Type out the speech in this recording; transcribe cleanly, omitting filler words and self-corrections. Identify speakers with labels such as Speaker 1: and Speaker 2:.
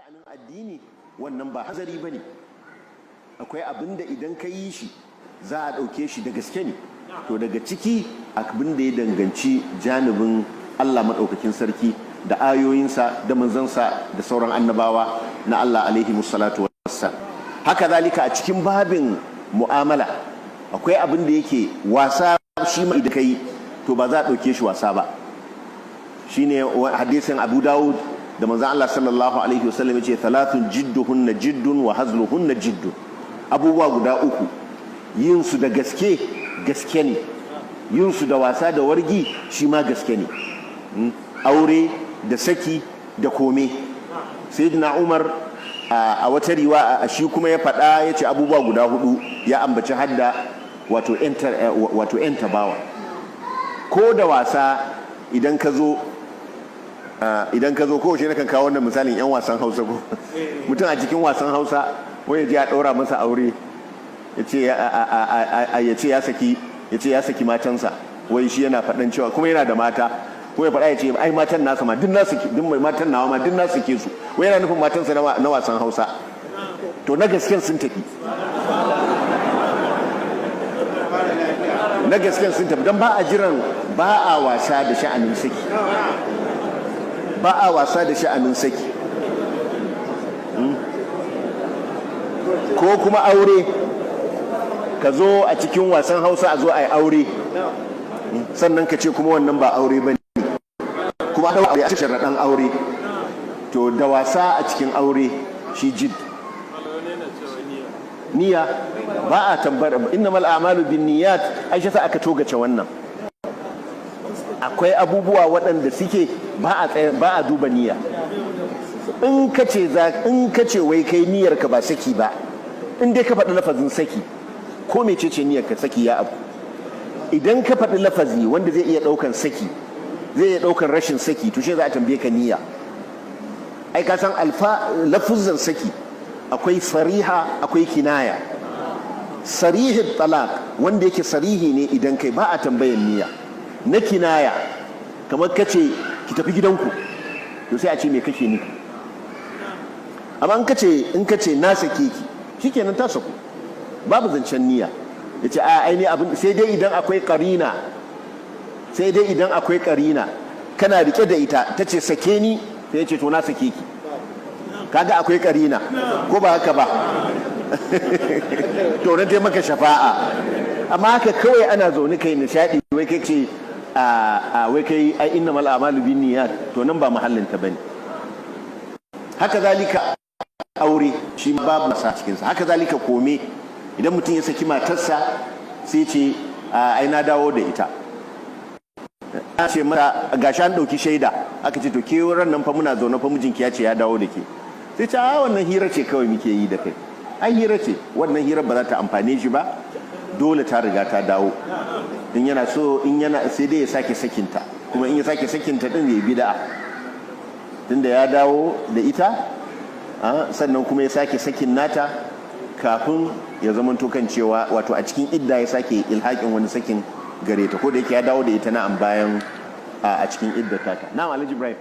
Speaker 1: Sha'anin addini wannan ba hazari bane. Akwai abin da idan ka yi shi za a ɗauke shi da gaske ne. To daga ciki abin da ya danganci janibin Allah maɗaukakin sarki da ayoyinsa da manzansa da sauran annabawa na Allah alaihi musallatu wassalam. Haka zalika a cikin babin mu'amala akwai abin da yake wasa shi ma idan kai to ba za a ɗauke shi wasa ba. Shine hadisin Abu Dawud da manzon Allah sallallahu alaihi wasallam yace thalathun jidduhunna jiddun wa hazluhunna jiddun. Abubuwa guda uku yin su da gaske gaske ne, yin su da wasa da wargi shi ma gaske ne. Aure da saki da kome. Sayyidina Umar a wata riwa shi kuma ya faɗa ya ce abubuwa guda hudu ya ambaci hadda wato enter tabawa. Ko da wasa idan ka zo kowace na kan kawo wannan misalin yan wasan Hausa ko mutum a cikin wasan Hausa wai ya je a ɗaura masa aure ya ce ya saki matansa, wai shi yana faɗan cewa kuma yana da mata, ko ya faɗa ya ce ai matan nasa ma duk nasu, duk matan nawa ma duk nasu ke su, wai yana nufin matansa na wasan Hausa. To na gasken sun tafi, na gasken sun tafi, don ba a jiran, ba a wasa da sha'anin saki, ba a wasa da sha'anin saki. Ko kuma aure, ka zo a cikin wasan Hausa a zo a yi aure, sannan ka ce kuma wannan ba aure ba ne, kuma a cikin sharaɗan aure. To da wasa a cikin aure shi jid niyya ba a tambar, innamal a'malu binniyat. Aisha sa aka togace wannan. Akwai abubuwa waɗanda suke ba a duba niyya. In ka ce wai kai niyyar ka ba saki ba, in dai ka faɗi lafazin saki ko mecece niyyar ka saki ya abu. Idan ka faɗi lafazi wanda zai iya ɗaukan saki, zai iya ɗaukan rashin saki, to shi za a tambaye ka niyya. Ai ka san lafuzan saki akwai sariha akwai kinaya. Sarihin talaq wanda yake sarihi ne idan kai ba a tambayan niyya. Na kinaya kamar ka ce ki tafi gidanku, to sai a ce me kake nufi. Amma in ka ce na sake ki, shikenan ta saku, babu zancen niyya. Yace a aini abin, sai dai idan akwai karina, sai dai idan akwai karina kana rike da ita tace sake ni, sai ya ce to na sake ki. Kaga akwai karina ko ba haka ba? To nan maka shafa'a. Amma haka kawai ana zaune kai nishadi wai kai ce a wai kai ai innamal a'malu binniyat, to nan ba mahallin ta bane. Haka zalika aure shi babu masa cikin sa. Haka zalika kome, idan mutum ya saki matarsa sai ce ai na dawo da ita, ce mata gashi an dauki shaida, aka ce to ke ran nan fa muna zaune fa mijinki ya ce ya dawo da ke, sai ce a wannan hira ce kawai muke yi da kai, ai hira ce, wannan hira ba za ta amfane shi ba, dole ta riga ta dawo. In yana so in yana sai dai ya sake sakinta, kuma in ya sake sakinta din ya bid'a, tunda ya dawo da ita sannan kuma ya sake sakin nata kafin ya zamanto kan cewa wato a cikin idda ya sake ilhakin wani sakin gare ta, ko da yake ya dawo da ita na'am bayan a cikin idda tata. Na'am Alhaji Ibrahim.